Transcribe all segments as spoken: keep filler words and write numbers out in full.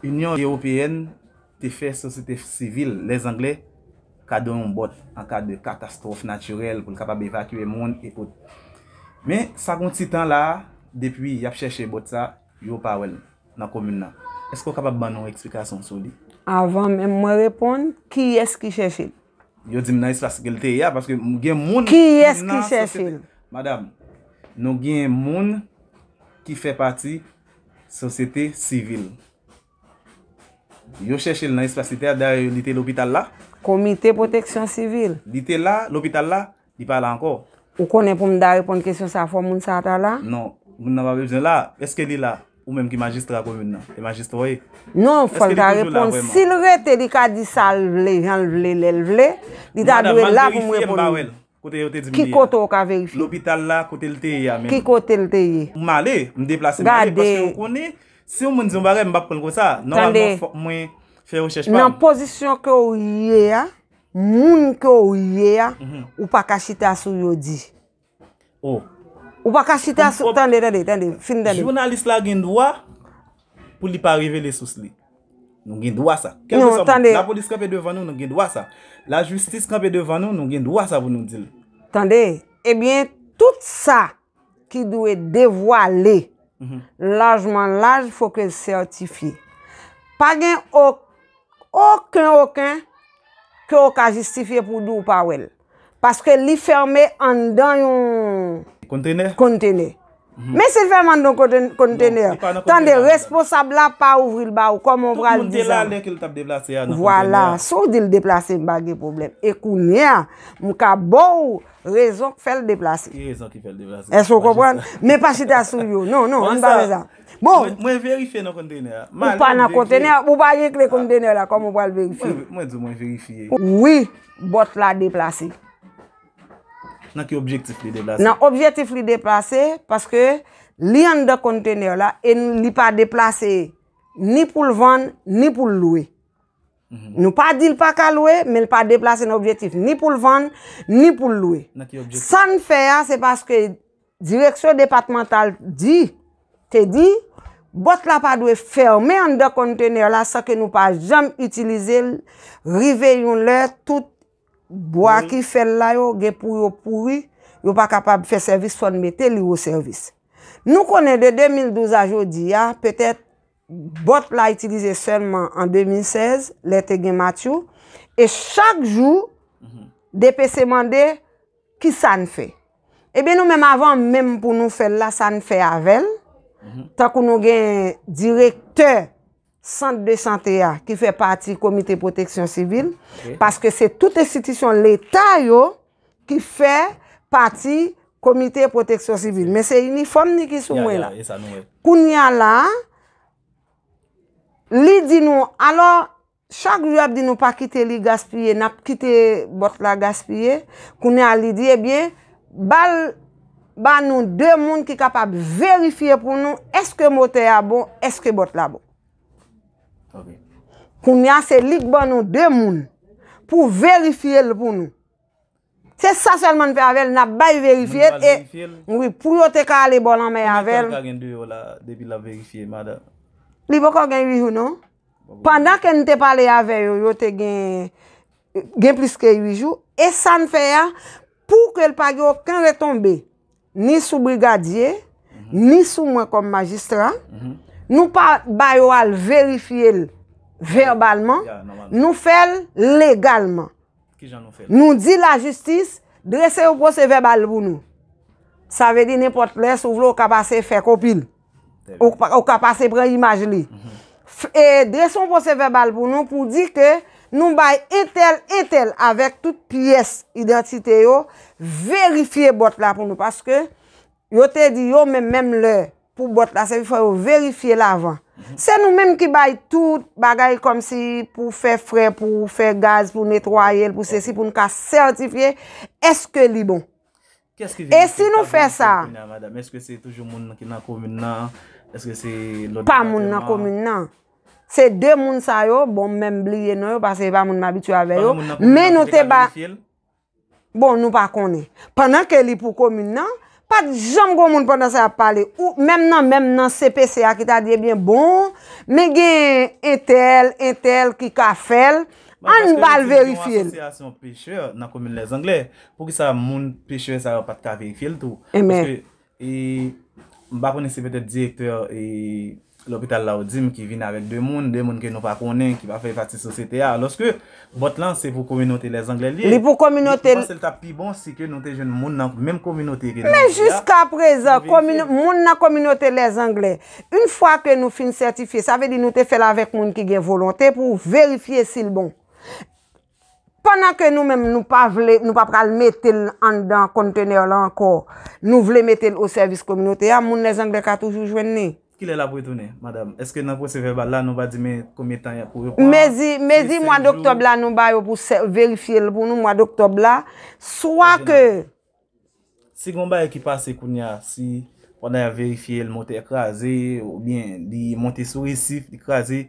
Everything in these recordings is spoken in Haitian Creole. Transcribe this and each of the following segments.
Inyon Ewopeyèn te fè sosyete sivil, lèzanglè, kado yon bòt an ka de katastwòf natirèl pou l kapab evakye moun e ot. Men sa gon ti tan la, depi y ap chèche bòt sa, yo pa wè l nan komin nan. Èske w kapab ban nou yon eksplikasyon sou li? Avan menm mwen reponn, kiyès ki chèche l? Yo di m nan espas ke l te ye a, paske m gen moun ki nan sosyete. Kiyès ki chèche l? Madanm, nou gen moun ki fè pati sosyete sivil. Yo chèche l nan espas li te a, dayè li te lopital la. Komite pwoteksyon sivil. Li te la, lopital la, li pa la ankò. Ou konnen pou m ta reponn kesyon sa, fò moun sa ta la? Non, moun nan pa bezwen la. Èske li la? Ou menm ki majistra komin nan, e majistra w ye. Non, fò l ta reponn. Si l rete, li ka di sa l vle, jan l vle, lè l vle. Li ta dwe la pou m reponn. Kote yo te di m li ye a? Ki kote w ka verifye? Lopital la, kote l te ye a menm. Ki kote l te ye? M ale, m deplase m ale, paske ou konnen, si yon moun di yon bagay, m p ap pran l konsa. Nòmalman, fòk mwen fè rechèch pa m. Nan pozisyon ke w ye a, moun ke w ye a, ou pa ka chita sou yo di. Oh. Ou pa ka chita sou, tande, tande, tande, fin tande. Jounalis la gen dwa pou li pa revele sous li. Nou gen dwa sa. Kèlkeswa moun, lapolis kanpe devan nou, nou gen dwa sa. Lajistis kanpe devan nou, nou gen dwa sa pou nou di l. Tande, ebyen, tout sa ki dwe devwale lajman laj, fòk l sètifye. Pa gen o- okenn, okenn ke w ka jistifye pou w di w pa wè l. Paske li fèmen anndan yon kontenè. Kontenè. Men si l fèmen anndan yon konten- kontenè, tande, responsab la pa ouvri l ba ou, kòman w pral di sa? Tout moun te la lè ke l t ap deplase a nan kontenè a. Vwala, si w di l deplase, m pa gen pwoblèm. E kounye a, m ka ba w rezon k fè l deplase. Ki rezon ki fè l deplase? Èske w konprann? Men pa chita sou yo. Non, non, ann pa fè sa. Bon. Mwen, mwen verifye nan kontenè a. Ou pa nan kontenè a, ou pa gen kle kontenè la, kòman ou pral verifye? Mwen, mwen di w mwen verifye. Wi, bòt la deplase. Nan ki objektif li deplase? Nan objektif li deplase, paske li anndan kontenè la, e li pa deplase ni pou l vann, ni pou l lwe. Nou pa di l pa ka lwe, men l pa deplase nan objektif ni pou l vann, ni pou l lwe. Nan ki objektif? Sa n fè a, se paske direksyon depatmantal di, te di, bòt la pa dwe fèmen anndan kontenè la san ke nou pa janm itilize l, rive yon lè, tout bwa ki fè l la yo, gen pou yo pouri, yo pa kapab fè sèvis, fò n mete li o sèvis. Nou konnen de de mil douz a jodi a, petèt, bòt la itilize sèlman an de mil sèz, lè te gen Matthew, e chak jou, D P C mande, kisa n fè? Ebyen, nou menm, avan menm pou nou fè l la, sa n fè avè l, tankou nou gen direktè sant de sante a, ki fè pati komite pwoteksyon sivil, paske se tout enstitisyon leta yo ki fè pati komite pwoteksyon sivil. Men se inifòm ni ki sou mwen la. Kounye a la, li di nou, alò, chak jou y ap di nou pa kite li gaspiye, n ap kite bòt la gaspiye. Kounye a, li di, ebyen, ba l, ba nou de moun ki kapab verifye pou nou, èske motè a bon, èske bòt la bon. Kounye a, se li k ban nou de moun pou verifye l pou nou. Se sa sèlman n fè avè l, n ap bay verifye l, e, wi, pou yo te ka ale bò lanmè avè l. Konbyen tan l ka gen deyò la, depi l ap verifye, madanm? Li poko gen uit jou, non. Pandan ke n te pale avè yo, yo te gen, gen plis ke uit jou. E sa n fè a, pou ke l pa gen okenn retonbe, ni sou brigadye, ni sou mwen kòm majistra, nou pa ba yo al verifye l vèbalman, nou fè l legalman. Kijan nou fè l? Nou di lajistis, drese yon pwosevèbal pou nou. Sa vle di nenpòt lè, si w vle, ou ka pase fè kopi l. Ou, ou ka pase pran imaj li. F- e drese yon pwosevèbal pou nou, pou di ke nou bay entèl, entèl avèk tout pyès idantite yo, verifye bòt la pou nou, paske yo te di yo menm, menm lè pou bòt la sèvi, fò yo verifye l avan. Se nou menm ki bay tout bagay kòmsi pou fè frè, pou fè gaz, pou netwaye l, pou sesi, pou n ka sètifye èske li bon. Kiyès ki verifye tab militè kounye a, madanm? Èske se toujou moun ki nan komin nan? Èske se lòt depatman? Pa moun nan komin nan. Se de moun sa yo, bon, m menm bliye non yo, paske se pa moun m abitye avè yo. Men nou te ba- Bon, nou pa konnen. Pandan ke li pou komin nan, Pa t janm gon moun pandan sa y ap pale. Ou, menm nan, menm nan C P C a ki ta di, ebyen, bon, men gen entèl, entèl ki ka fè l, ann ba l verifye l. Asosyasyon pechè nan komin Lèzanglè, poukisa moun pechè sa yo pa t ka verifye l tou? Paske, e, m pa konnen si petèt direktè, e, lopital la ou di m ki vin avèk de moun, de moun ke nou pa konnen, ki pa fè pati sosyete a. Alòske bòt lan se pou kominote Lèzanglè li ye. Li pou kominote. Mwen panse l t ap pi bon si ke nou te jwenn moun nan menm kominote ke nou ye a. Men jiska prezan, moun nan kominote Lèzanglè, yon fwa ke nou fin sètifye, sa vle di nou te fè l avèk moun ki gen volonte pou verifye si l bon. Pandan ke nou menm, nou pa vle, nou pa pral mete l anndan kontenè la ankò, nou vle mete l o sèvis kominote a, moun Lèzanglè ka toujou jwenn li. Kilè l ap retounen, madanm? Èske nan pwosè vèbal la, nou pa di men konbyen tan y ap pou repran? Mezi, mezi mwa doktòb la, nou ba yo pou verifye l pou nou, mwa doktòb la. Swa ke. Si gen yon bagay ki pase kounye a, si pandan y ap verifye l, motè kraze, oubyen li monte sou resif, li kraze,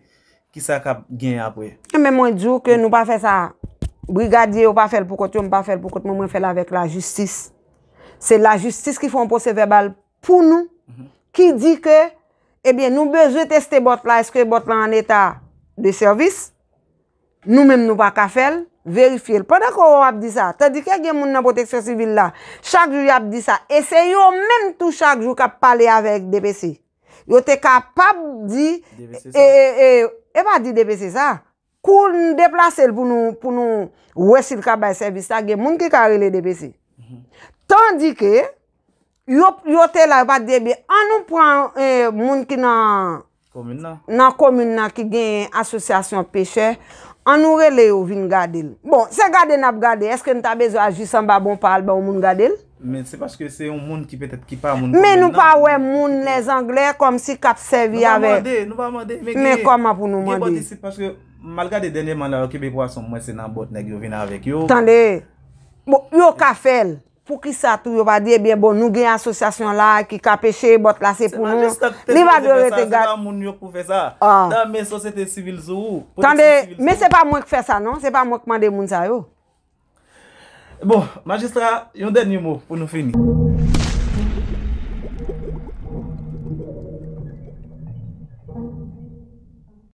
kisa k ap genyen apre? Enben, mwen di w ke nou pa fè sa. Brigadye yo pa fè l pou kont yo, m pa fè l pou kont mwen, mwen fè l avèk lajistis. Se lajistis ki fè yon pwosè vèbal pou nou, ki di ke, ebyen, nou bezwen teste bòt la, èske bòt la an eta de sèvis? Nou menm nou pa ka fè l, verifye l. Pandan ke w ap di sa, tandike gen moun nan pwoteksyon sivil la, chak jou y ap di sa, e se yo menm tou chak jou k ap pale avèk D P C. Yo te kapab di, e, e, e, e pa di D P C sa, kou n deplase l pou nou, pou nou wè si l ka bay sèvis la, gen moun ki ka rele D P C. Tandike, yo, yo te la, yo pa t di, ebyen, ann nou pran, eh, moun ki nan, nan komin nan ki gen asosyasyon pechè, ann nou rele yo vin gade l. Bon, se gade n ap gade, èske n ta bezwen al jis anba bon pa al ba yon moun gade l? Men se paske se yon moun ki petèt ki pa moun komin nan. Men nou pa wè moun Lèzanglè kòmsi k ap sèvi avè. Nou pa mande, nou pa mande, men gen bòt isit paske m al gade dènyèman la, yo kenbe pwason, mwen se nan bòt nèg yo vin avèk yo. Tande, bon, yo ka fè l. Poukisa tou yo pa di, ebyen, bon, nou gen asosyasyon la ki ka peche, bòt la se pou nou. Li pa dwe rete gad. Se pa moun yo k pou fè sa. Nan men sosyete sivil sou ou. Tande, men se pa mwen k fè sa, non. Se pa mwen k mande moun sa yo. Bon, majistra, yon dènye mo pou nou fini.